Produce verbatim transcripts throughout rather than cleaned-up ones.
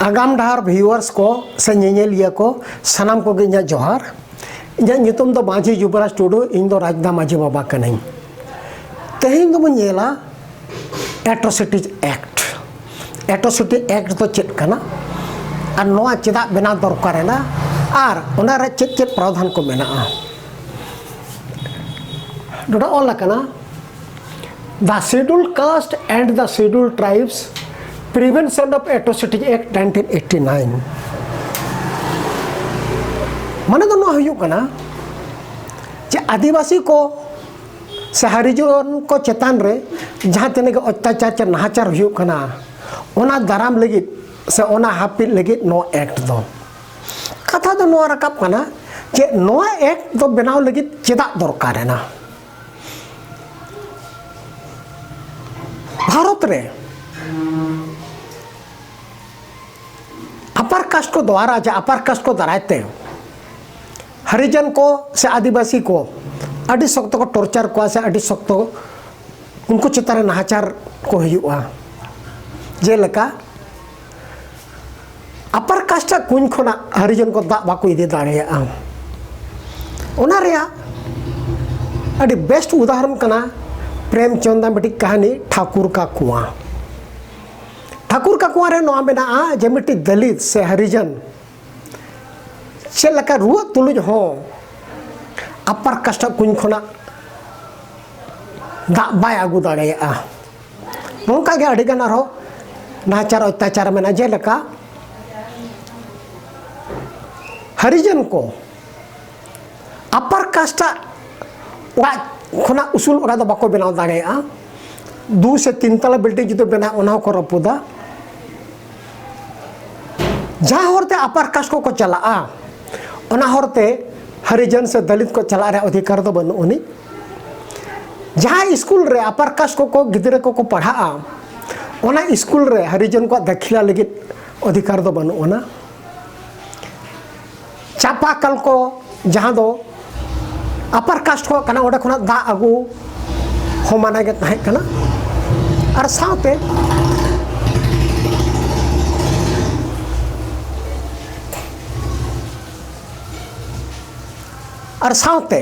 ᱟᱜᱟᱢ ᱰᱟᱦᱟᱨ ᱵᱷᱤᱭᱩᱣᱟᱨᱥ ᱠᱚ ᱥᱮ ᱧᱮᱧᱮᱞᱤᱭᱟᱹ ᱠᱚ, ᱥᱟᱱᱟᱢ ᱠᱚᱜᱮ ᱤᱧᱟᱹᱜ ᱡᱚᱦᱟᱨ᱾ ᱤᱧᱟᱹᱜ ᱧᱩᱛᱩᱢ ᱫᱚ ᱢᱟᱹᱡᱷᱤ ᱡᱩᱵᱽᱨᱟᱡᱽ ᱴᱩᱰᱩ, ᱤᱧ ᱫᱚ ᱨᱟᱡᱽᱫᱟ ᱢᱟᱹᱡᱷᱤ ᱵᱟᱵᱟ ᱠᱟᱹᱱᱟᱹᱧ᱾ ᱛᱮᱦᱮᱧ ᱫᱚᱵᱚᱱ ᱧᱮᱞᱟ Atrocities Act᱾ Atrocity Act ᱫᱚ ᱪᱮᱫ ᱠᱟᱱᱟ ᱟᱨ ᱱᱚᱣᱟ ᱪᱮᱫᱟᱜ ᱵᱮᱱᱟᱣ ᱫᱚᱨᱠᱟᱨ ᱮᱱᱟ ᱟᱨ ᱚᱱᱟ ᱨᱮ ᱪᱮᱫ ᱪᱮᱫ ᱯᱨᱟᱣᱫᱷᱟᱱ ᱠᱚ ᱢᱮᱱᱟᱜᱼᱟ᱾ ᱱᱚᱰᱮ ᱚᱞ ᱟᱠᱟᱱᱟ, The Scheduled Caste and the Scheduled Tribes Prevention of Atrocity Act nineteen eighty nine᱾ ᱢᱟᱱᱮ ᱫᱚ ᱱᱚᱣᱟ ᱦᱩᱭᱩᱜ ᱠᱟᱱᱟ ᱡᱮ ᱟᱹᱫᱤᱵᱟᱹᱥᱤ ᱠᱚ ᱥᱮ ᱦᱟᱨᱤᱡᱚᱱ ᱠᱚ ᱪᱮᱛᱟᱱ ᱨᱮ ᱡᱟᱦᱟᱸ ᱛᱤᱱᱟᱹᱜ ᱜᱮ ᱚᱛᱛᱟᱪᱟᱨ ᱪᱮ ᱱᱟᱦᱟᱪᱟᱨ ᱦᱩᱭᱩᱜ ᱠᱟᱱᱟ, ᱚᱱᱟ ᱫᱟᱨᱟᱢ ᱞᱟᱹᱜᱤᱫ ᱥᱮ ᱚᱱᱟ ᱦᱟᱹᱯᱤᱫ ᱞᱟᱹᱜᱤᱫ ᱱᱚᱣᱟ ᱮᱠᱴ ᱫᱚ᱾ ᱠᱟᱛᱷᱟ ᱫᱚ ᱱᱚᱣᱟ ᱨᱟᱠᱟᱵ ᱠᱟᱱᱟ ᱡᱮ ᱱᱚᱣᱟ ᱮᱠᱴ ᱫᱚ ᱵᱮᱱᱟᱣ ᱞᱟᱹᱜᱤᱫ ᱪᱮᱫᱟᱜ ᱫᱚᱨᱠᱟᱨ ᱮᱱᱟ? ᱵᱷᱟᱨᱚᱛ ᱨᱮ ᱟᱯᱟᱨ ᱠᱟᱥᱴ ᱠᱚ ᱫᱣᱟᱨᱟ, ᱡᱟ ᱟᱯᱟᱨ ᱠᱟᱥᱴ ᱠᱚ ᱫᱟᱨᱟᱭ ᱛᱮ ᱦᱟᱨᱤᱡᱚᱱ ᱠᱚ ᱥᱮ ᱟᱹᱫᱤᱵᱟᱹᱥᱤ ᱠᱚ ᱟᱹᱰᱤ ᱥᱚᱠᱛᱚ ᱠᱚ ᱴᱚᱨᱪᱟᱨ ᱠᱚᱣᱟ ᱥᱮ ᱟᱹᱰᱤ ᱥᱚᱠᱛᱚ ᱩᱱᱠᱩ ᱪᱮᱛᱟᱱ ᱨᱮ ᱱᱟᱦᱟᱪᱟᱨ ᱠᱚ ᱦᱩᱭᱩᱜᱼᱟ᱾ ᱡᱮᱞᱮᱠᱟ ᱟᱯᱟᱨ ᱠᱟᱥᱴ ᱟᱜ ᱠᱩᱧ ᱠᱷᱚᱱᱟᱜ ᱦᱟᱨᱤᱡᱚᱱ ᱠᱚ ᱫᱟᱜ ᱵᱟᱠᱚ ᱤᱫᱤ ᱫᱟᱲᱮᱭᱟᱜᱼᱟ᱾ ᱚᱱᱟ ᱨᱮᱭᱟᱜ ᱟᱹᱰᱤ ᱵᱮᱥᱴ ᱩᱫᱟᱦᱚᱨᱚᱱ ᱠᱟᱱᱟ ᱯᱨᱮᱢᱪᱚᱸᱫᱽ ᱟᱜ ᱢᱤᱫᱴᱤᱡ ᱠᱟᱹᱦᱱᱤ ᱴᱷᱟᱠᱩᱨ ᱠᱟ ᱠᱩᱸᱣᱟ᱾ ᱴᱷᱟᱠᱩᱨ ᱠᱟ ᱠᱩᱸᱣᱟ ᱨᱮ ᱱᱚᱣᱟ ᱢᱮᱱᱟᱜᱼᱟ ᱡᱮ ᱢᱤᱫᱴᱤᱡ ᱫᱟᱹᱞᱤᱛ ᱥᱮ ᱦᱟᱨᱤᱡᱚᱱ ᱪᱮᱫ ᱞᱮᱠᱟ ᱨᱩᱣᱟᱹᱜ ᱛᱩᱞᱩᱡ ᱦᱚᱸ ᱟᱯᱟᱨ ᱠᱟᱥᱴ ᱟᱜ ᱠᱩᱧ ᱠᱷᱚᱱᱟᱜ ᱫᱟᱜ ᱵᱟᱭ ᱟᱹᱜᱩ ᱫᱟᱲᱮᱭᱟᱜᱼᱟ᱾ ᱱᱚᱝᱠᱟ ᱜᱮ ᱟᱹᱰᱤᱜᱟᱱ ᱟᱨᱦᱚᱸ ᱱᱟᱦᱟᱪᱟᱨ ᱚᱛᱛᱟᱪᱟᱨ ᱢᱮᱱᱟᱜᱼᱟ, ᱡᱮᱞᱮᱠᱟ ᱦᱟᱨᱤᱡᱚᱱ ᱠᱚ ᱟᱯᱟᱨ ᱠᱟᱥᱴ ᱟᱜ ᱚᱲᱟᱜ ᱠᱷᱚᱱᱟᱜ ᱩᱥᱩᱞ ᱚᱲᱟᱜ ᱫᱚ ᱵᱟᱠᱚ ᱵᱮᱱᱟᱣ ᱫᱟᱲᱮᱭᱟᱜᱼᱟ᱾ ᱫᱩ ᱥᱮ ᱛᱤᱱ ᱛᱟᱞᱟ ᱵᱤᱞᱰᱤᱝ ᱡᱩᱫᱤ ᱵᱮᱱᱟᱣ, ᱚᱱᱟ ᱦᱚᱸᱠᱚ ᱨᱟᱹᱯᱩᱫᱟ᱾ ᱡᱟᱦᱟᱸ ᱦᱚᱨᱛᱮ ᱟᱯᱟᱨ ᱠᱟᱥᱴ ᱠᱚᱠᱚ ᱪᱟᱞᱟᱜᱼᱟ, ᱚᱱᱟ ᱦᱚᱨᱛᱮ ᱦᱟᱨᱤᱡᱚᱱ ᱥᱮ ᱫᱟᱞᱤᱛ ᱠᱚ ᱪᱟᱞᱟᱜ ᱨᱮᱭᱟᱜ ᱚᱫᱷᱤᱠᱟᱨ ᱫᱚ ᱵᱟᱹᱱᱩᱜ ᱟᱹᱱᱤᱡ᱾ ᱡᱟᱦᱟᱸ ᱥᱠᱩᱞ ᱨᱮ ᱟᱯᱟᱨ ᱠᱟᱥᱴ ᱠᱚᱠᱚ ᱜᱤᱫᱽᱨᱟᱹ ᱠᱚᱠᱚ ᱯᱟᱲᱦᱟᱜᱼᱟ, ᱚᱱᱟ ᱥᱠᱩᱞ ᱨᱮ ᱦᱟᱨᱤᱡᱚᱱ ᱠᱚᱣᱟᱜ ᱫᱟᱹᱠᱷᱤᱞᱟ ᱞᱟᱹᱜᱤᱫ ᱚᱫᱷᱤᱠᱟᱨ ᱫᱚ ᱵᱟᱹᱱᱩᱜ ᱟᱱᱟ᱾ ᱪᱟᱯᱟ ᱠᱚᱞ ᱠᱚ, ᱡᱟᱦᱟᱸ ᱫᱚ ᱟᱯᱟᱨ ᱠᱟᱥᱴ ᱠᱚᱣᱟᱜ ᱠᱟᱱᱟ, ᱚᱸᱰᱮ ᱠᱷᱚᱱᱟᱜ ᱫᱟᱜ ᱟᱹᱜᱩ ᱦᱚᱸ ᱢᱟᱱᱟ ᱜᱮ ᱛᱟᱦᱮᱸ ᱠᱟᱱᱟ᱾ ᱟᱨ ᱥᱟᱶᱛᱮ ᱟᱨ ᱥᱟᱶᱛᱮ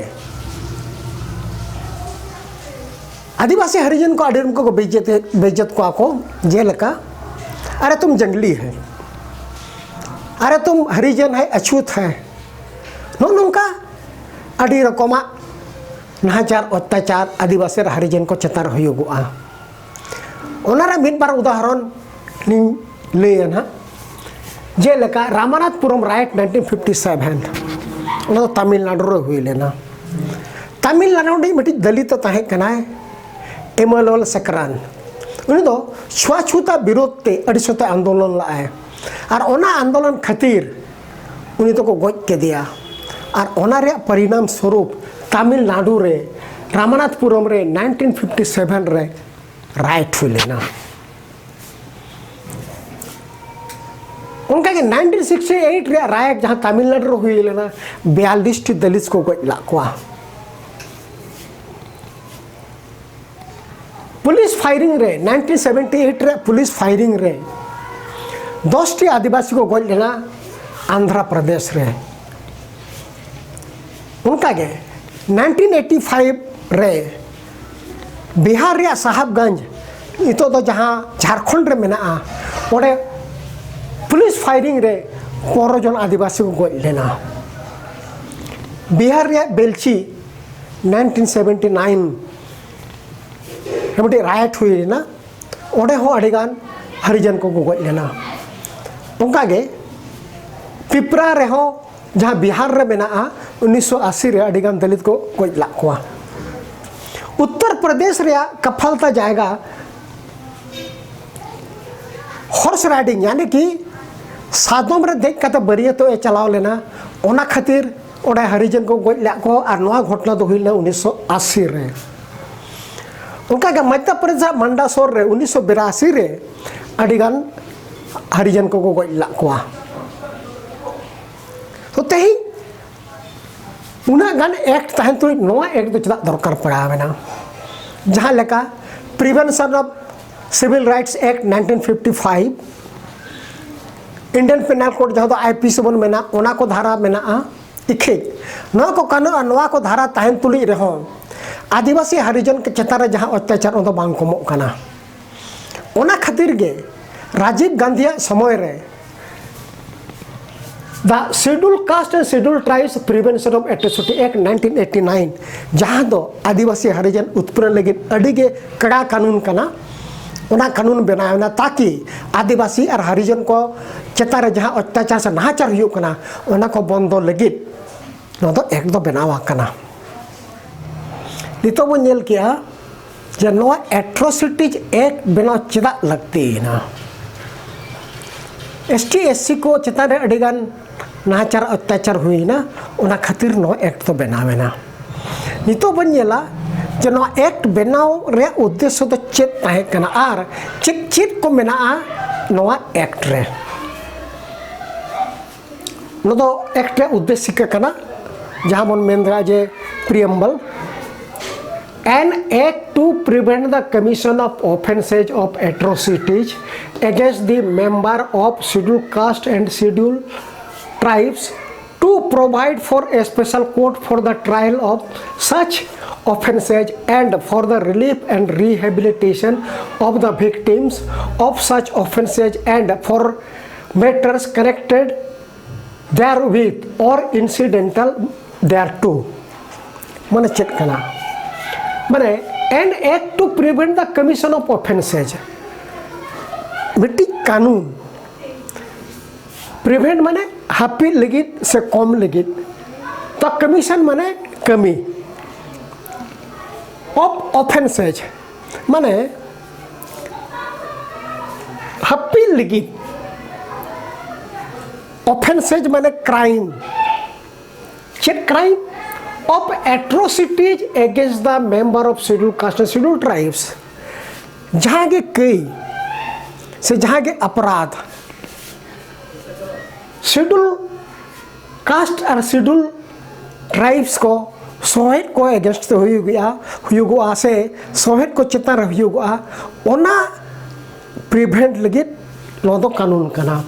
ᱟᱹᱫᱤᱵᱟᱹᱥᱤ ᱦᱟᱨᱤᱡᱚᱱ ᱠᱚ ᱟᱹᱰᱤ ᱨᱚᱠᱚᱢ ᱠᱚ ᱵᱮᱤᱡᱽᱡᱚᱛ ᱵᱮᱤᱡᱽᱡᱚᱛ ᱠᱚᱣᱟ ᱠᱚ, ᱡᱮᱞᱮᱠᱟ, "ᱟᱨᱮ ᱛᱩᱢ ᱡᱚᱝᱜᱞᱤ ᱦᱮ, ᱟᱨᱮ ᱛᱩᱢ ᱦᱟᱨᱤᱡᱚᱱ ᱦᱮ, ᱚᱪᱷᱩᱛ ᱦᱮ", ᱱᱚᱜᱼᱚ ᱱᱚᱝᱠᱟ ᱟᱹᱰᱤ ᱨᱚᱠᱚᱢᱟᱜ ᱱᱟᱦᱟᱪᱟᱨ ᱚᱛᱛᱟᱪᱟᱨ ᱟᱹᱫᱤᱵᱟᱹᱥᱤ ᱟᱨ ᱦᱟᱨᱤᱡᱚᱱ ᱠᱚ ᱪᱮᱛᱟᱱ ᱨᱮ ᱦᱩᱭᱩᱜᱚᱜᱼᱟ᱾ ᱚᱱᱟᱨᱮ ᱢᱤᱫ ᱵᱟᱨ ᱩᱫᱟᱦᱚᱨᱚᱱ ᱞᱤᱧ ᱞᱟᱹᱭᱟ ᱱᱟᱦᱟᱜ᱾ ᱡᱮᱞᱮᱠᱟ ᱨᱟᱢᱟᱱᱟᱛᱷᱯᱩᱨᱚᱢ ᱨᱟᱭᱮᱴ ᱱᱟᱭᱤᱱᱴᱤᱱ ᱯᱷᱤᱯᱴᱤ ᱥᱮᱵᱷᱮᱱ, ᱚᱱᱟ ᱫᱚ ᱛᱟᱢᱤᱞᱱᱟᱰᱩ ᱨᱮ ᱦᱩᱭ ᱞᱮᱱᱟ᱾ ᱛᱟᱢᱤᱞᱱᱟᱰᱩ ᱨᱤᱱᱤᱡ ᱢᱤᱫᱴᱤᱡ ᱫᱚᱞᱤᱛ ᱮ ᱛᱟᱦᱮᱸ ᱠᱟᱱᱟᱭ, ᱮᱢᱟᱱᱩᱭᱮᱞ ᱥᱮᱠᱨᱟᱱ᱾ ᱩᱱᱤ ᱫᱚ ᱪᱷᱩᱣᱟᱪᱷᱩᱛᱟ ᱵᱤᱨᱳᱫᱷ ᱛᱮ ᱟᱹᱰᱤ ᱥᱚᱠᱛᱚ ᱟᱱᱫᱳᱞᱚᱱ ᱞᱟᱜᱼᱟᱭ᱾ ᱟᱨ ᱚᱱᱟ ᱟᱱᱫᱳᱞᱚᱱ ᱠᱷᱟᱹᱛᱤᱨ ᱩᱱᱤ ᱫᱚᱠᱚ ᱜᱚᱡ ᱠᱮᱫᱮᱭᱟ᱾ ᱟᱨ ᱚᱱᱟ ᱨᱮᱭᱟᱜ ᱯᱚᱨᱤᱱᱟᱢ ᱥᱚᱨᱩᱯ ᱛᱟᱢᱤᱞᱱᱟᱰᱩ ᱨᱮ ᱨᱟᱢᱟᱱᱟᱛᱷᱯᱩᱨᱚᱢ ᱨᱮ ᱱᱟᱭᱤᱱᱴᱤᱱ ᱯᱷᱤᱯᱴᱤ ᱥᱮᱵᱷᱮᱱ ᱨᱮ ᱨᱟᱭᱮᱴ ᱦᱩᱭ ᱞᱮᱱᱟ᱾ ᱚᱱᱠᱟᱜᱮ ᱱᱟᱭᱤᱱᱴᱤᱱ ᱥᱤᱠᱥᱴᱤ ᱮᱭᱤᱴ ᱨᱮᱭᱟᱜ ᱨᱟᱭᱮᱴ, ᱡᱟᱦᱟᱸ ᱛᱟᱢᱤᱞᱱᱟᱰᱩ ᱨᱮ ᱦᱩᱭ ᱞᱮᱱᱟ, ᱵᱤᱭᱟᱞᱤᱥ ᱴᱤ ᱫᱚᱞᱤᱛ ᱠᱚ ᱜᱚᱡ ᱞᱮᱫ ᱠᱚᱣᱟ᱾ ᱯᱩᱞᱤᱥ ᱯᱷᱟᱭᱨᱤᱝ ᱨᱮ, ᱱᱟᱭᱤᱱᱴᱤᱱ ᱥᱮᱵᱷᱮᱱᱴᱤ ᱮᱭᱤᱴ ᱨᱮ ᱯᱩᱞᱤᱥ ᱯᱷᱟᱭᱨᱤᱝ ᱨᱮ ᱫᱚᱥ ᱴᱤ ᱟᱹᱫᱤᱵᱟᱹᱥᱤ ᱠᱚ ᱜᱚᱡ ᱞᱮᱱᱟ ᱟᱱᱫᱷᱨᱟ ᱯᱨᱚᱫᱮᱥ ᱨᱮ᱾ ᱚᱱᱠᱟᱜᱮ ᱱᱟᱭᱤᱱᱴᱤᱱ ᱮᱭᱤᱴᱤ ᱯᱷᱟᱭᱤᱵᱷ ᱨᱮ ᱵᱤᱦᱟᱨ ᱨᱮᱭᱟᱜ ᱥᱟᱦᱟᱵᱽᱜᱚᱸᱡᱽ, ᱱᱤᱛᱚᱜ ᱫᱚ ᱡᱟᱦᱟᱸ ᱡᱷᱟᱲᱠᱷᱚᱸᱰ ᱨᱮ ᱢᱮᱱᱟᱜᱼᱟ, ᱚᱸᱰᱮ ᱯᱩᱞᱤᱥ ᱯᱷᱟᱭᱨᱤᱝ ᱨᱮ ᱯᱚᱱᱨᱚ ᱡᱚᱱ ᱟᱹᱫᱤᱵᱟᱹᱥᱤ ᱠᱚ ᱜᱚᱡ ᱞᱮᱱᱟ᱾ ᱵᱤᱦᱟᱨ ᱨᱮᱭᱟᱜ ᱵᱮᱞᱪᱤ, ᱱᱟᱭᱤᱱᱴᱤᱱ ᱥᱮᱵᱷᱮᱱᱴᱤ ᱱᱟᱭᱤᱱ ᱨᱮ ᱢᱤᱫᱴᱤᱡ ᱨᱟᱭᱮᱴ ᱦᱩᱭ ᱞᱮᱱᱟ, ᱚᱸᱰᱮ ᱦᱚᱸ ᱟᱹᱰᱤᱜᱟᱱ ᱦᱟᱨᱤᱡᱟᱱ ᱠᱚᱠᱚ ᱜᱚᱡ ᱞᱮᱱᱟ᱾ ᱚᱱᱠᱟᱜᱮ ᱯᱤᱯᱨᱟ ᱨᱮᱦᱚᱸ, ᱡᱟᱦᱟᱸ ᱵᱤᱦᱟᱨ ᱨᱮ ᱢᱮᱱᱟᱜᱼᱟ, ᱩᱱᱤᱥᱥᱚ ᱟᱥᱤ ᱨᱮ ᱟᱹᱰᱤᱜᱟᱱ ᱫᱚᱞᱤᱛ ᱠᱚ ᱜᱚᱡ ᱞᱮᱫ ᱠᱚᱣᱟ᱾ ᱩᱛᱛᱚᱨ ᱯᱨᱚᱫᱮᱥ ᱨᱮᱭᱟᱜ ᱠᱟᱯᱷᱟᱞᱛᱟ ᱡᱟᱭᱜᱟ ᱦᱚᱨᱥ ᱨᱟᱭᱰᱤᱝ, ᱭᱟᱱᱤ ᱠᱤ ᱥᱟᱫᱚᱢ ᱨᱮ ᱫᱮᱡ ᱠᱟᱛᱮ ᱵᱟᱹᱨᱭᱟᱹᱛᱚᱜ ᱮ ᱪᱟᱞᱟᱣ ᱞᱮᱱᱟ, ᱚᱱᱟ ᱠᱷᱟᱹᱛᱤᱨ ᱚᱸᱰᱮ ᱦᱟᱨᱤᱡᱟᱱ ᱠᱚ ᱜᱚᱡ ᱞᱮᱫ ᱠᱚ, ᱟᱨ ᱱᱚᱣᱟ ᱜᱷᱚᱴᱚᱱᱟ ᱫᱚ ᱦᱩᱭ ᱞᱮᱱᱟ ᱩᱱᱤᱥᱥᱚ ᱟᱥᱤ ᱨᱮ᱾ ᱚᱱᱠᱟᱜᱮ ᱢᱚᱫᱽᱫᱷᱚ ᱯᱨᱚᱫᱮᱥ ᱨᱮᱭᱟᱜ ᱢᱟᱱᱰᱟᱥᱳᱨ ᱨᱮ ᱩᱱᱤᱥᱥᱚ ᱵᱤᱨᱟᱥᱤ ᱨᱮ ᱟᱹᱰᱤᱜᱟᱱ ᱦᱟᱨᱤᱡᱟᱱ ᱠᱚᱠᱚ ᱜᱚᱡ ᱞᱮᱫ ᱠᱚᱣᱟ᱾ ᱛᱚ ᱛᱮᱦᱮᱧ ᱩᱱᱟᱹᱜ ᱜᱟᱱ ᱮᱠᱴ ᱛᱟᱦᱮᱱ ᱛᱩᱞᱩᱡ ᱱᱚᱣᱟ ᱮᱠᱴ ᱫᱚ ᱪᱮᱫᱟᱜ ᱫᱚᱨᱠᱟᱨ ᱯᱟᱲᱟᱣ ᱮᱱᱟ? ᱡᱟᱦᱟᱸ ᱞᱮᱠᱟ Prevention of Civil Rights Act nineteen fifty five, Indian Penal Code, ᱡᱟᱦᱟᱸ ᱫᱚ ᱟᱭ ᱯᱤ ᱥᱤ ᱵᱚᱱ ᱢᱮᱱᱟ, ᱚᱱᱟ ᱠᱚ ᱫᱷᱟᱨᱟ ᱢᱮᱱᱟᱜᱼᱟ᱾ ᱤᱠᱷᱤᱡ ᱱᱚᱣᱟ ᱠᱚ ᱠᱟᱹᱱᱩᱱ ᱟᱨ ᱱᱚᱣᱟ ᱠᱚ ᱫᱷᱟᱨᱟ ᱛᱟᱦᱮᱱ ᱛᱩᱞᱩᱡ ᱨᱮᱦᱚᱸ ᱟᱹᱫᱤᱵᱟᱹᱥᱤ ᱦᱟᱨᱤᱡᱚᱱ ᱪᱮᱛᱟᱱ ᱨᱮ ᱡᱟᱦᱟᱸ ᱚᱛᱛᱟᱪᱟᱨ, ᱚᱱᱟ ᱫᱚ ᱵᱟᱝ ᱠᱚᱢᱚᱜ ᱠᱟᱱᱟ᱾ ᱚᱱᱟ ᱠᱷᱟᱹᱛᱤᱨ ᱜᱮ ᱨᱟᱡᱤᱵᱽ ᱜᱟᱱᱫᱷᱤᱭᱟᱜ ᱥᱚᱢᱚᱭ ᱨᱮ The Scheduled Caste and Scheduled Tribes Prevention of Atrocity Act nineteen eighty nine, ᱡᱟᱦᱟᱸ ᱫᱚ ᱟᱹᱫᱤᱵᱟᱹᱥᱤ ᱦᱟᱨᱤᱡᱚᱱ ᱩᱛᱯᱨᱟᱹᱱ ᱞᱟᱹᱜᱤᱫ ᱟᱹᱰᱤ ᱜᱮ ᱠᱟᱲᱟ ᱠᱟᱹᱱᱩᱱ ᱠᱟᱱᱟ᱾ ᱚᱱᱟ ᱠᱟᱹᱱᱩᱱ ᱵᱮᱱᱟᱣ ᱮᱱᱟ, ᱛᱟᱠᱤ ᱟᱹᱫᱤᱵᱟᱹᱥᱤ ᱟᱨ ᱦᱟᱨᱤᱡᱚᱱ ᱠᱚ ᱪᱮᱛᱟᱱ ᱨᱮ ᱡᱟᱦᱟᱸ ᱚᱛᱛᱟᱪᱟᱨ ᱥᱮ ᱱᱟᱦᱟᱪᱟᱨ ᱦᱩᱭᱩᱜ ᱠᱟᱱᱟ, ᱚᱱᱟ ᱠᱚ ᱵᱚᱱᱫᱚ ᱞᱟᱹᱜᱤᱫ ᱱᱚᱣᱟ ᱫᱚ ᱮᱠᱴ ᱫᱚ ᱵᱮᱱᱟᱣ ᱟᱠᱟᱱᱟ᱾ ᱱᱤᱛᱚᱜ ᱵᱚᱱ ᱧᱮᱞ ᱠᱮᱜᱼᱟ ᱡᱮ ᱱᱚᱣᱟ Atrocities Act ᱵᱮᱱᱟᱣ ᱪᱮᱫᱟᱜ ᱞᱟᱹᱠᱛᱤᱭᱮᱱᱟ᱾ ᱮᱥ ᱴᱤ ᱮᱥ ᱥᱤ ᱠᱚ ᱪᱮᱛᱟᱱ ᱨᱮ ᱟᱹᱰᱤᱜᱟᱱ ᱱᱟᱦᱟᱪᱟᱨ ᱚᱛᱛᱟᱪᱟᱨ ᱦᱩᱭᱮᱱᱟ, ᱚᱱᱟ ᱠᱷᱟᱹᱛᱤᱨ ᱱᱚᱣᱟ ᱮᱠᱴ ᱫᱚ ᱵᱮᱱᱟᱣ ᱮᱱᱟ᱾ ᱱᱤᱛᱚᱜ ᱵᱚᱱ ᱧᱮᱞᱟ ᱡᱮ ᱱᱚᱣᱟ ᱮᱠᱴ ᱵᱮᱱᱟᱣ ᱨᱮᱭᱟᱜ ᱩᱫᱽᱫᱮᱥᱥᱚ ᱫᱚ ᱪᱮᱫ ᱛᱟᱦᱮᱸ ᱠᱟᱱᱟ ᱟᱨ ᱪᱮᱫ ᱪᱮᱫ ᱠᱚ ᱢᱮᱱᱟᱜᱼᱟ ᱱᱚᱣᱟ ᱮᱠᱴ ᱨᱮ᱾ ᱱᱚᱣᱟ ᱫᱚ ᱮᱠᱴ ᱨᱮᱭᱟᱜ ᱩᱫᱽᱫᱮᱥᱤᱠᱟ ᱠᱟᱱᱟ, ᱡᱟᱦᱟᱸ ᱵᱚᱱ ᱢᱮᱱ ᱫᱟᱲᱮᱭᱟᱜᱼᱟ ᱡᱮ preamble, an act to prevent the commission of offences of atrocities against the member of Scheduled Caste and Scheduled Tribes, to provide for a special court for the trial of such offences and for the relief and rehabilitation of the victims of such offences and for matters connected therewith or incidental thereto. ᱢᱟᱱᱮ ᱪᱮᱫ ᱠᱟᱱᱟ? ᱢᱟᱱᱮ an act to prevent the commission of offences, ᱢᱤᱫᱴᱤᱡ ᱠᱟᱹᱱᱩᱱ᱾ ᱯᱨᱤᱵᱷᱮᱱᱴ ᱢᱟᱱᱮ ᱦᱟᱹᱯᱤᱫ ᱞᱟᱹᱜᱤᱫ ᱥᱮ ᱠᱚᱢ ᱞᱟᱹᱜᱤᱫ, ᱛᱚ ᱠᱚᱢᱤᱥᱚᱱ ᱢᱟᱱᱮ ᱠᱟᱹᱢᱤ᱾ ᱚᱯᱷ ᱚᱯᱷᱮᱱᱥᱮᱡᱽ ᱢᱟᱱᱮ ᱦᱟᱹᱯᱤᱫ ᱞᱟᱹᱜᱤᱫ, ᱚᱯᱷᱮᱱᱥᱮᱡᱽ ᱢᱟᱱᱮ ᱠᱨᱟᱭᱤᱢ᱾ ᱪᱮᱫ crime? Of atrocities against the member of Scheduled Caste and Scheduled Tribes. ᱡᱟᱦᱟᱸ ᱜᱮ ᱠᱟᱹᱭ ᱥᱮ ᱡᱟᱦᱟᱸ ᱜᱮ ᱚᱯᱨᱟᱫᱷ ᱥᱤᱰᱩᱞ ᱠᱟᱥᱴ ᱟᱨ ᱥᱤᱰᱩᱞ ᱴᱨᱟᱭᱤᱵᱥ ᱠᱚ ᱥᱚᱦᱮᱫ ᱠᱚ ᱮᱜᱮᱱᱥᱴ ᱛᱮ ᱦᱩᱭᱩᱜᱼᱟ, ᱦᱩᱭᱩᱜᱚᱜᱼᱟ ᱥᱮ ᱥᱚᱦᱮᱫ ᱠᱚ ᱪᱮᱛᱟᱱ ᱨᱮ ᱦᱩᱭᱩᱜᱚᱜᱼᱟ, ᱚᱱᱟ ᱯᱨᱤᱵᱷᱮᱱᱴ ᱞᱟᱹᱜᱤᱫ ᱱᱚᱣᱟ ᱫᱚ ᱠᱟᱹᱱᱩᱱ ᱠᱟᱱᱟ᱾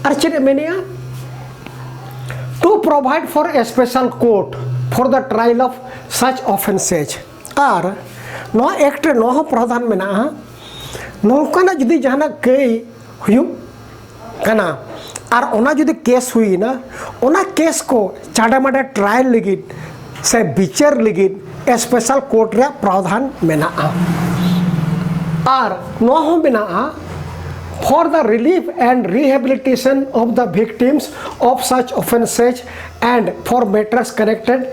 ᱟᱨ ᱪᱮᱫ ᱮ ᱢᱮᱱᱮᱜᱼᱟ? To provide for a special court for the trial of such offences. ᱟᱨ ᱱᱚᱣᱟ ᱮᱠᱴ ᱨᱮ ᱱᱚᱣᱟ ᱦᱚᱸ ᱯᱨᱟᱣᱫᱷᱟᱱ ᱢᱮᱱᱟᱜᱼᱟ, ᱱᱚᱝᱠᱟᱱᱟᱜ ᱡᱩᱫᱤ ᱡᱟᱦᱟᱱᱟᱜ ᱠᱟᱹᱭ ᱦᱩᱭᱩᱜ ᱠᱟᱱᱟ ᱟᱨ ᱚᱱᱟ ᱡᱩᱫᱤ ᱠᱮᱥ ᱦᱩᱭᱮᱱᱟ, ᱚᱱᱟ ᱠᱮᱥ ᱠᱚ ᱪᱟᱰᱮ ᱢᱟᱰᱮ ᱴᱨᱟᱭᱟᱞ ᱞᱟᱹᱜᱤᱫ ᱥᱮ ᱵᱤᱪᱟᱹᱨ ᱞᱟᱹᱜᱤᱫ ᱥᱯᱮᱥᱟᱞ ᱠᱳᱨᱴ ᱨᱮᱭᱟᱜ ᱯᱨᱟᱣᱫᱷᱟᱱ ᱢᱮᱱᱟᱜᱼᱟ᱾ ᱟᱨ ᱱᱚᱣᱟ ᱦᱚᱸ ᱢᱮᱱᱟᱜᱼᱟ, for the relief and rehabilitation of the victims of such offences and for matters connected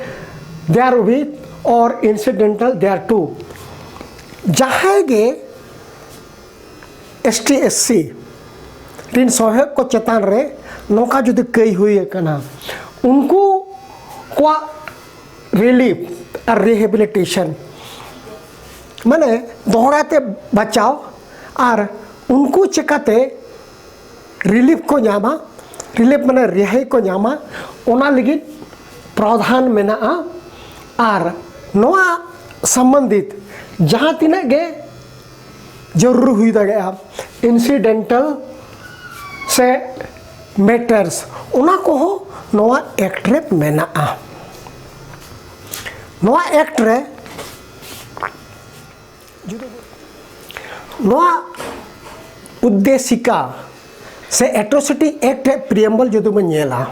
therewith or incidental thereto. ᱡᱟᱦᱟᱸᱭ ᱜᱮ ᱮᱥ ᱴᱤ ᱮᱥ ᱥᱤ ᱨᱤᱱ ᱥᱚᱦᱮᱫ ᱠᱚ ᱪᱮᱛᱟᱱ ᱨᱮ ᱱᱚᱝᱠᱟ ᱡᱩᱫᱤ ᱠᱟᱹᱭ ᱦᱩᱭ ᱟᱠᱟᱱᱟ, ᱩᱱᱠᱩ ᱠᱚᱣᱟᱜ ᱨᱤᱞᱤᱯ ᱟᱨ ᱨᱤᱦᱮᱵᱤᱞᱤᱴᱮᱥᱚᱱ, ᱢᱟᱱᱮ ᱫᱚᱦᱲᱟ ᱛᱮ ᱵᱟᱪᱟᱣ, ᱟᱨ ᱩᱱᱠᱩ ᱪᱮᱠᱟᱛᱮ ᱨᱤᱞᱤᱯ ᱠᱚ ᱧᱟᱢᱟ, ᱨᱤᱞᱤᱯ ᱢᱟᱱᱮ ᱨᱤᱦᱟᱹᱭ ᱠᱚ ᱧᱟᱢᱟ, ᱚᱱᱟ ᱞᱟᱹᱜᱤᱫ ᱯᱨᱟᱣᱫᱷᱟᱱ ᱢᱮᱱᱟᱜᱼᱟ᱾ ᱟᱨ ᱱᱚᱣᱟ ᱥᱚᱢᱵᱚᱱᱫᱷᱤᱛ ᱡᱟᱦᱟᱸ ᱛᱤᱱᱟᱹᱜ ᱜᱮ ᱡᱟᱹᱨᱩᱲ ᱦᱩᱭ ᱫᱟᱲᱮᱭᱟᱜᱼᱟ, ᱤᱱᱥᱤᱰᱮᱱᱴᱟᱞ ᱥᱮ ᱢᱮᱴᱟᱨᱥ, ᱚᱱᱟ ᱠᱚᱦᱚᱸ ᱱᱚᱣᱟ ᱮᱠᱴ ᱨᱮ ᱢᱮᱱᱟᱜᱼᱟ᱾ ᱱᱚᱣᱟ ᱮᱠᱴ ᱨᱮ ᱱᱚᱣᱟ ᱩᱫᱽᱫᱮᱥᱤᱠᱟ ᱥᱮ ᱮᱴᱨᱳᱥᱤᱴᱤ ᱮᱠᱴ ᱨᱮᱭᱟᱜ ᱯᱨᱤᱭᱮᱢᱵᱚᱞ ᱡᱩᱫᱤ ᱵᱚᱱ ᱧᱮᱞᱟ,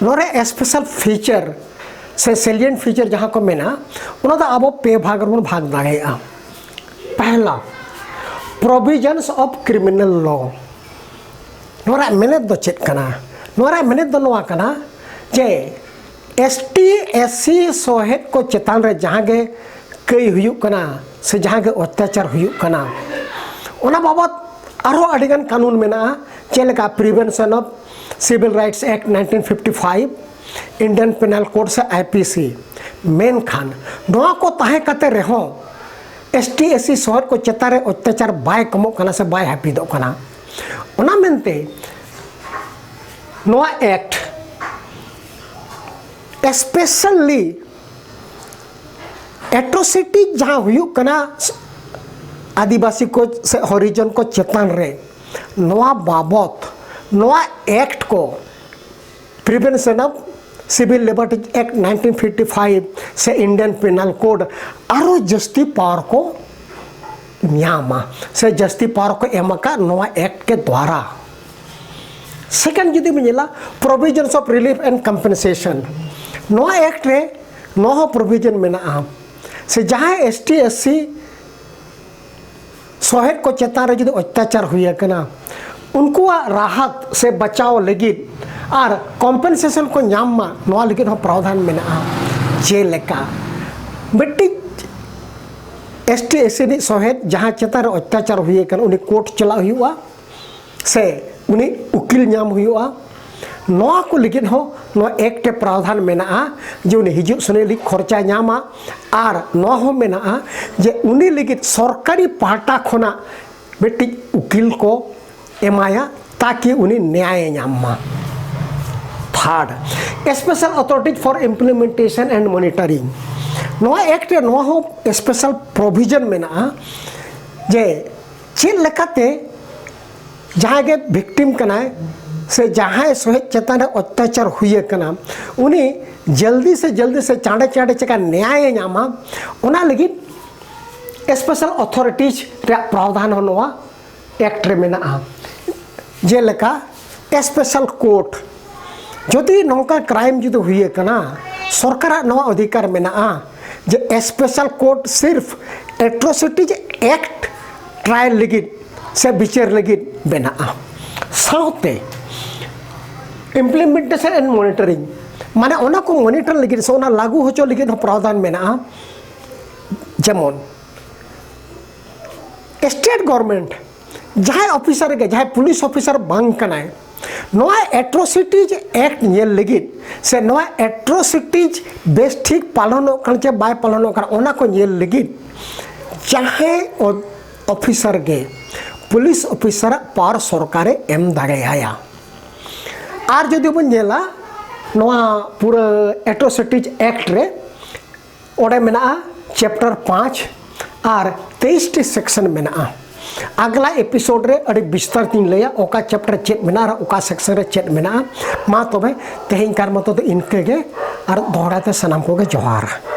ᱱᱚᱣᱟ ᱨᱮ ᱥᱯᱮᱥᱟᱞ ᱯᱷᱤᱪᱟᱨ ᱥᱮ ᱥᱮᱞᱤᱭᱮᱱᱴ ᱯᱷᱤᱪᱟᱨ ᱡᱟᱦᱟᱸ ᱠᱚ ᱢᱮᱱᱟᱜᱼᱟ, ᱚᱱᱟ ᱫᱚ ᱟᱵᱚ ᱯᱮ ᱵᱷᱟᱜᱽ ᱨᱮᱵᱚᱱ ᱵᱷᱟᱜᱽ ᱫᱟᱲᱮᱭᱟᱜᱼᱟ᱾ ᱯᱟᱦᱞᱟ, provisions of criminal law᱾ ᱱᱚᱣᱟ ᱨᱮᱭᱟᱜ ᱢᱮᱱᱮᱛ ᱫᱚ ᱪᱮᱫ ᱠᱟᱱᱟ? ᱱᱚᱣᱟ ᱨᱮᱭᱟᱜ ᱢᱮᱱᱮᱛ ᱫᱚ ᱱᱚᱣᱟ ᱠᱟᱱᱟ ᱡᱮ ᱮᱥ ᱴᱤ ᱮᱥ ᱥᱤ ᱥᱚᱦᱮᱫ ᱠᱚ ᱪᱮᱛᱟᱱ ᱨᱮ ᱡᱟᱦᱟᱸ ᱜᱮ ᱠᱟᱹᱭ ᱦᱩᱭᱩᱜ ᱠᱟᱱᱟ ᱥᱮ ᱡᱟᱦᱟᱸ ᱜᱮ ᱚᱛᱛᱟᱪᱟᱨ ᱦᱩᱭᱩᱜ ᱠᱟᱱᱟ, ᱚᱱᱟ ᱵᱟᱵᱚᱫ ᱟᱨᱦᱚᱸ ᱟᱹᱰᱤᱜᱟᱱ ᱠᱟᱹᱱᱩᱱ ᱢᱮᱱᱟᱜᱼᱟ, ᱪᱮᱫ ᱞᱮᱠᱟ Prevention of Civil Rights Act nineteen fifty five, Indian Penal Code ᱥᱮ ᱟᱭ ᱯᱤ ᱥᱤ᱾ ᱢᱮᱱᱠᱷᱟᱱ ᱱᱚᱣᱟ ᱠᱚ ᱛᱟᱦᱮᱸ ᱠᱟᱛᱮ ᱨᱮᱦᱚᱸ ᱮᱥ ᱴᱤ ᱮᱥ ᱥᱤ ᱥᱚᱦᱮᱫ ᱠᱚ ᱪᱮᱛᱟᱱ ᱨᱮ ᱚᱛᱛᱟᱪᱟᱨ ᱵᱟᱭ ᱠᱚᱢᱚᱜ ᱠᱟᱱᱟ ᱥᱮ ᱵᱟᱭ ᱦᱟᱹᱯᱤᱫᱚᱜ ᱠᱟᱱᱟ᱾ ᱚᱱᱟ ᱢᱮᱱᱛᱮ ᱱᱚᱣᱟ ᱮᱠᱴ ᱮᱥᱯᱮᱥᱟᱞᱤ ᱮᱴᱨᱳᱥᱤᱴᱤ ᱡᱟᱦᱟᱸ ᱦᱩᱭᱩᱜ ᱠᱟᱱᱟ ᱟᱹᱫᱤᱵᱟᱹᱥᱤ ᱠᱚ ᱥᱮ ᱦᱚᱨᱤᱡᱚᱱ ᱠᱚ ᱪᱮᱛᱟᱱ ᱨᱮ, ᱱᱚᱣᱟ ᱵᱟᱵᱚᱛ ᱱᱚᱣᱟ ᱮᱠᱴ ᱠᱚ Prevention of Civil Liberties Act nineteen fifty five ᱥᱮ Indian Penal Code ᱟᱨᱚ ᱡᱟᱹᱥᱛᱤ ᱯᱟᱣᱟᱨ ᱠᱚ ᱧᱟᱢᱟ ᱥᱮ ᱡᱟᱹᱥᱛᱤ ᱯᱟᱣᱟᱨ ᱠᱚ ᱮᱢ ᱟᱠᱟᱫ ᱱᱚᱣᱟ ᱮᱠᱴ ᱠᱮ ᱫᱣᱟᱨᱟ᱾ ᱥᱮᱠᱮᱱᱰ ᱡᱩᱫᱤ ᱵᱚᱱ ᱧᱮᱞᱟ, Provisions of Relief and Compensation, ᱱᱚᱣᱟ ᱮᱠᱴ ᱨᱮ ᱱᱚᱣᱟ ᱦᱚᱸ ᱯᱨᱚᱵᱷᱤᱡᱚᱱ ᱢᱮᱱᱟᱜᱼᱟ ᱥᱮ ᱡᱟᱦᱟᱸᱭ ᱮᱥ ᱴᱤ ᱮᱥ ᱥᱤ ᱥᱚᱦᱮᱫ ᱠᱚ ᱪᱮᱛᱟᱱ ᱨᱮ ᱡᱩᱫᱤ ᱚᱛᱛᱟᱪᱟᱨ ᱦᱩᱭ ᱟᱠᱟᱱᱟ, ᱩᱱᱠᱩᱣᱟᱜ ᱨᱟᱦᱟᱛ ᱥᱮ ᱵᱟᱪᱟᱣ ᱞᱟᱹᱜᱤᱫ ᱟᱨ ᱠᱚᱢᱯᱮᱱᱥᱮᱥᱚᱱ ᱠᱚ ᱧᱟᱢ ᱢᱟ, ᱱᱚᱣᱟ ᱞᱟᱹᱜᱤᱫ ᱦᱚᱸ ᱯᱨᱟᱣᱫᱷᱟᱱ ᱢᱮᱱᱟᱜᱼᱟ᱾ ᱡᱮᱞᱮᱠᱟ ᱢᱤᱫᱴᱤᱡ ᱮᱥ ᱴᱤ ᱮᱥ ᱥᱤ ᱨᱤᱱᱤᱡ ᱥᱚᱦᱮᱫ ᱡᱟᱦᱟᱸ ᱪᱮᱛᱟᱱ ᱨᱮ ᱚᱛᱛᱟᱪᱟᱨ ᱦᱩᱭ ᱟᱠᱟᱱᱟ, ᱩᱱᱤ ᱠᱳᱨᱴ ᱪᱟᱞᱟᱜ ᱦᱩᱭᱩᱜᱼᱟ ᱥᱮ ᱩᱱᱤ ᱩᱠᱤᱞ ᱧᱟᱢ ᱦᱩᱭᱩᱜᱼᱟ᱾ ᱱᱚᱣᱟ ᱠᱚ ᱞᱟᱹᱜᱤᱫ ᱦᱚᱸ ᱱᱚᱣᱟ ᱮᱠᱴ ᱨᱮ ᱯᱨᱟᱣᱫᱷᱟᱱ ᱢᱮᱱᱟᱜᱼᱟ ᱡᱮ ᱩᱱᱤ ᱦᱤᱡᱩᱜ ᱥᱮᱱᱚᱜ ᱞᱟᱹᱜᱤᱫ ᱠᱷᱚᱨᱪᱟᱭ ᱧᱟᱢᱟ ᱟᱨ ᱱᱚᱣᱟ ᱦᱚᱸ ᱢᱮᱱᱟᱜᱼᱟ ᱡᱮ ᱩᱱᱤ ᱞᱟᱹᱜᱤᱫ ᱥᱚᱨᱠᱟᱨᱤ ᱯᱟᱦᱴᱟ ᱠᱷᱚᱱᱟᱜ ᱢᱤᱫᱴᱤᱡ ᱩᱠᱤᱞ ᱠᱚ ᱮᱢᱟᱭᱟ ᱛᱟᱠᱤ ᱩᱱᱤ ᱱᱮᱭᱟᱭᱮ ᱧᱟᱢ ᱢᱟ᱾ Third, Special Authority for Implementation and Monitoring, ᱱᱚᱣᱟ ᱮᱠᱴ ᱨᱮ ᱱᱚᱣᱟ ᱦᱚᱸ ᱥᱯᱮᱥᱟᱞ ᱯᱨᱚᱵᱷᱤᱡᱚᱱ ᱢᱮᱱᱟᱜᱼᱟ ᱡᱮ ᱪᱮᱫ ᱞᱮᱠᱟᱛᱮ ᱡᱟᱦᱟᱸᱭ ᱜᱮ ᱵᱷᱤᱠᱴᱤᱢ ᱠᱟᱱᱟᱭ ᱥᱮ ᱡᱟᱦᱟᱸᱭ ᱥᱚᱦᱮᱫ ᱪᱮᱛᱟᱱ ᱨᱮ ᱚᱛᱛᱟᱪᱟᱨ ᱦᱩᱭ ᱟᱠᱟᱱᱟ, ᱩᱱᱤ ᱡᱚᱞᱫᱤ ᱥᱮ ᱡᱚᱞᱫᱤ ᱥᱮ ᱪᱟᱸᱰᱮ ᱪᱟᱸᱰᱮ ᱪᱮᱠᱟ ᱱᱮᱭᱟᱭᱮ ᱧᱟᱢᱟ, ᱚᱱᱟ ᱞᱟᱹᱜᱤᱫ ᱥᱯᱮᱥᱟᱞ ᱚᱛᱷᱚᱨᱤᱴᱤᱡᱽ ᱨᱮᱭᱟᱜ ᱯᱨᱟᱣᱫᱷᱟᱱ ᱦᱚᱸ ᱱᱚᱣᱟ ᱮᱠᱴ ᱨᱮ ᱢᱮᱱᱟᱜᱼᱟ᱾ ᱡᱮᱞᱮᱠᱟ ᱥᱯᱮᱥᱟᱞ ᱠᱳᱨᱴ, ᱡᱩᱫᱤ ᱱᱚᱝᱠᱟ ᱠᱨᱟᱭᱤᱢ ᱡᱩᱫᱤ ᱦᱩᱭ ᱟᱠᱟᱱᱟ, ᱥᱚᱨᱠᱟᱨᱟᱜ ᱱᱚᱣᱟ ᱚᱫᱷᱤᱠᱟᱨ ᱢᱮᱱᱟᱜᱼᱟ ᱡᱮ ᱥᱯᱮᱥᱟᱞ ᱠᱳᱨᱴ ᱥᱤᱨᱯᱷ ᱮᱴᱨᱳᱥᱤᱴᱤᱡᱽ ᱮᱠᱴ ᱴᱨᱟᱭᱟᱞ ᱞᱟᱹᱜᱤᱫ ᱥᱮ ᱵᱤᱪᱟᱹᱨ ᱞᱟᱹᱜᱤᱫ ᱵᱮᱱᱟᱜᱼᱟ᱾ ᱥᱟᱶᱛᱮ Implementation and Monitoring, ᱢᱟᱱᱮ ᱚᱱᱟ ᱠᱚ ᱢᱚᱱᱤᱴᱚᱨ ᱞᱟᱹᱜᱤᱫ ᱥᱮ ᱚᱱᱟ ᱞᱟᱹᱜᱩ ᱦᱚᱪᱚ ᱞᱟᱹᱜᱤᱫ ᱦᱚᱸ ᱯᱨᱟᱣᱫᱷᱟᱱ ᱢᱮᱱᱟᱜᱼᱟ᱾ ᱡᱮᱢᱚᱱ ᱥᱴᱮᱴ ᱜᱚᱵᱷᱚᱨᱱᱢᱮᱱᱴ ᱡᱟᱦᱟᱸᱭ ᱚᱯᱷᱤᱥᱟᱨ ᱜᱮ, ᱡᱟᱦᱟᱸᱭ ᱯᱩᱞᱤᱥ ᱚᱯᱷᱤᱥᱟᱨ ᱵᱟᱝ ᱠᱟᱱᱟᱭ, ᱱᱚᱣᱟ ᱮᱴᱨᱳᱥᱤᱴᱤᱡᱽ ᱮᱠᱴ ᱧᱮᱞ ᱞᱟᱹᱜᱤᱫ ᱥᱮ ᱱᱚᱣᱟ ᱮᱴᱨᱳᱥᱤᱴᱤᱡᱽ ᱵᱮᱥ ᱴᱷᱤᱠ ᱯᱟᱞᱚᱱᱚᱜ ᱠᱟᱱᱟ ᱪᱮ ᱵᱟᱭ ᱯᱟᱞᱚᱱᱚᱜ ᱠᱟᱱᱟ, ᱚᱱᱟ ᱠᱚ ᱧᱮᱞ ᱞᱟᱹᱜᱤᱫ ᱡᱟᱦᱟᱸᱭ ᱚ-, ᱚᱯᱷᱤᱥᱟᱨ ᱜᱮ, ᱯᱩᱞᱤᱥ ᱚᱯᱷᱤᱥᱟᱨᱟᱜ ᱯᱟᱣᱟᱨ ᱥᱚᱨᱠᱟᱨᱮ ᱮᱢ ᱫᱟᱲᱮᱭᱟᱭᱟ᱾ ᱟᱨ ᱡᱩᱫᱤ ᱵᱚᱱ ᱧᱮᱞᱟ ᱱᱚᱣᱟ ᱯᱩᱨᱟᱹ ᱮᱴᱨᱳᱥᱤᱴᱤᱡᱽ ᱮᱠᱴ ᱨᱮ, ᱚᱸᱰᱮ ᱢᱮᱱᱟᱜᱼᱟ ᱪᱮᱯᱴᱟᱨ ᱯᱟᱸᱪ ᱟᱨ ᱛᱮᱭᱤᱥ ᱴᱤ ᱥᱮᱠᱥᱚᱱ ᱢᱮᱱᱟᱜᱼᱟ᱾ ᱟᱜᱽᱞᱟ ᱮᱯᱤᱥᱳᱰ ᱨᱮ ᱟᱹᱰᱤ ᱵᱤᱥᱛᱟᱨ ᱛᱤᱧ ᱞᱟᱹᱭᱟ, ᱚᱠᱟ ᱪᱮᱯᱴᱟᱨ ᱪᱮᱫ ᱢᱮᱱᱟᱜᱼᱟ ᱟᱨ ᱚᱠᱟ ᱥᱮᱠᱥᱚᱱ ᱨᱮ ᱪᱮᱫ ᱢᱮᱱᱟᱜᱼᱟ᱾ ᱢᱟ ᱛᱚᱵᱮ, ᱛᱮᱦᱮᱧ ᱠᱟᱨ ᱢᱚᱛᱚ ᱫᱚ ᱤᱱᱠᱟᱹ ᱜᱮ, ᱟᱨ ᱫᱚᱦᱲᱟ ᱛᱮ ᱥᱟᱱᱟᱢ ᱠᱚᱜᱮ ᱡᱚᱦᱟᱨ᱾